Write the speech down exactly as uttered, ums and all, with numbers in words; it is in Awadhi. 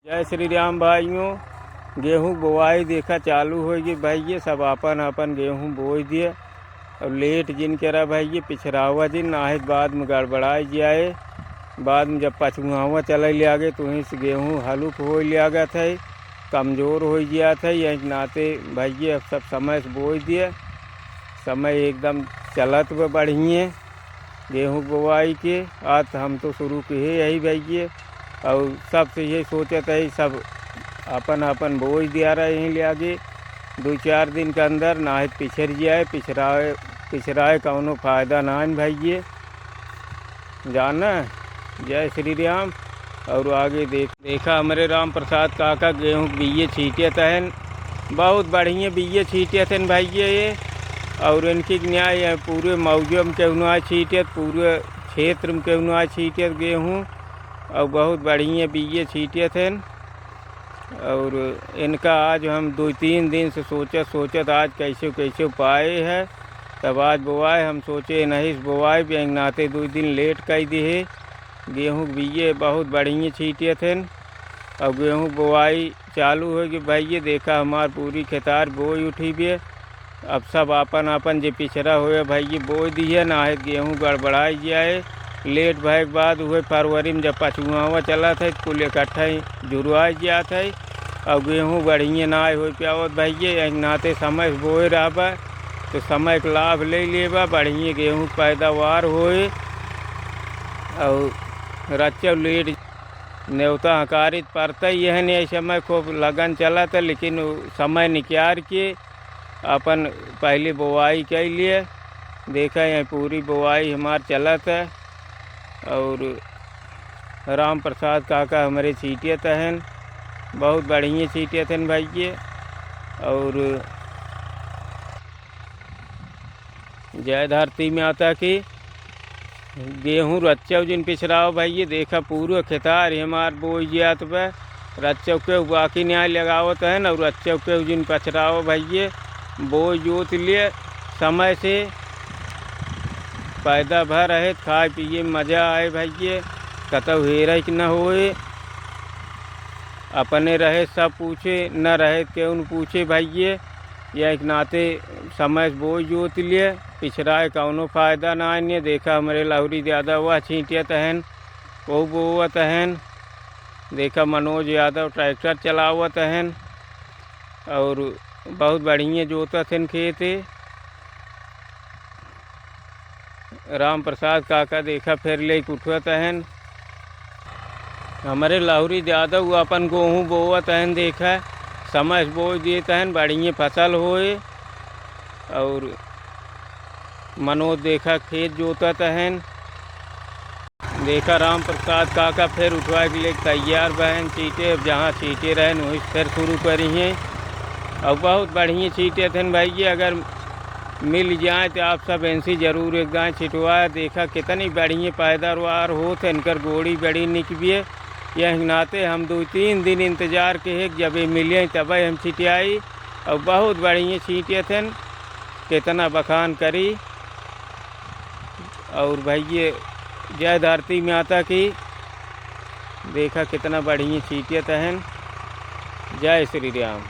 जय श्री राम भाइयों, गेहूँ बोआई देखा चालू होइ गई भइये, सब आपन आपन गेहूँ बोइ दिए। और लेट जिन करा भइये, पिछरावा जिन, नाहित बाद में गड़बड़ाइ जाए। बाद में जब पछुआवा चले लागे तो वहीं से गेहूँ हलुक होइ लागत है, कमजोर होइ जात है। यही नाते भइये अब सब समय से बोइ दिए, समय एकदम चलत बा बढ़िए। गेहूँ बोआई के आज हम तो शुरू किहे यही भइये, और सबसे यही सोचत है सब आपन आपन बोइ दिया रहे यहीं लागे। दो चार दिन के अंदर नाहित पिछर जाए, पिछराए, पिछराए कौनो फायदा ना है भइये। जाना, जय श्री राम। और आगे देख, देखा हमरे राम प्रसाद काका गेहूँ के बिये छींटत हन, बहुत बढ़िया बिये छींटत हन भइये ये। और इनकी न्याय है, पूरे मौजो में केहू ना छींटत, पूरे क्षेत्र में केहू ना छींटत गेहूँ, और बहुत बढ़िया बिये छींटत हन। और इनका आज हम दो तीन दिन से सोचत सोचत आज कैसे कैसे पाए है, तब आज बोआए। हम सोचे नहीं से बोआए, बैंक नाते दो दिन लेट कर दिए। गेहूँ के बिये बहुत बढ़िया छींटत हन और गेहूँ बोआई चालू होइ गई भइये। देखा हमार पूरी खेतार बोइ उठी बे। अब सब आपन आपन जे पिछरा होए भइये बोइ दिए, नाहित गेहूँ गड़बड़ाइ जाए। लेट भए के बाद उहे फरवरी में जब पछुआवा चलत है, कुल इकट्ठा ही जुरुआइ जात है। और गेहूँ बढ़िया नाहीं होइ पावत भइये, एक नाते समय से बोए रहबा तो समय के लाभ ले लेबा, बढ़िया गेहूँ के पैदावार होए। और रच्चो लेट नेवता हकारित परता ही है, यह समय खूब लगन चलत है, लेकिन उ समय निकाल के अपन पहले बोआई कइ लिए। देखा, यह पूरी बोआई हमार चलत है और राम प्रसाद काका हमरे छींटत हन, बहुत बढ़िया छींटत हन भइये। और जय धरती माता की। गेहूँ रच्चो जिन पिछराओ भइये, देखा पूरे खेतार हमार बोइ जात बा। रच्चो के बाकी न्याय लगावत हन और रच्चो के जिन पिछराओ भइये, बोइ जोत लिए समय से। पैदा भर रहे, खाए पिए में मजा आए भइये, कतौ हेरे के न होए। अपने रहे सब पूछे, न रहे केहू न पूछे भइये। यह एक नाते समय से बोइ जोत लिए, पिछराए कौनो फायदा ना आने। देखा हमरे लहुरी यादव वह छींटत हन, वो बोवत हन। देखा मनोज यादव ट्रैक्टर चलावत हन और बहुत बढ़िया जोतत हन खेत। राम प्रसाद काका देखा फिर लेके उठवत हन। हमरे लहुरी यादव अपन गेहूँ बोवत हन, देखा समय से बोइ देत हन, बढ़िया फसल होए। और मनोज देखा खेत जोतत हन। देखा राम प्रसाद काका फिर उठवा के लेके तैयार बहन छींटे, अब जहाँ छींटे रहन वहीं से फिर शुरू करी हैं। और बहुत बढ़िया छींटत हन भइये, अगर मिल जाए तो आप सब इनसे जरूर एक दाएँ छिटवाए। देखा कितनी बढ़िया पैदावार होत है, इनकर गोड़ी बड़ी निकबिए। यह नाते हम दो तीन दिन इंतजार के है कि जब ये मिले तब हम छिटियाई। और बहुत बढ़िया छींटत हन, कितना बखान करी। और भइये जय धरती माता की। देखा कितना बढ़िया छींटत हन। जय श्री राम।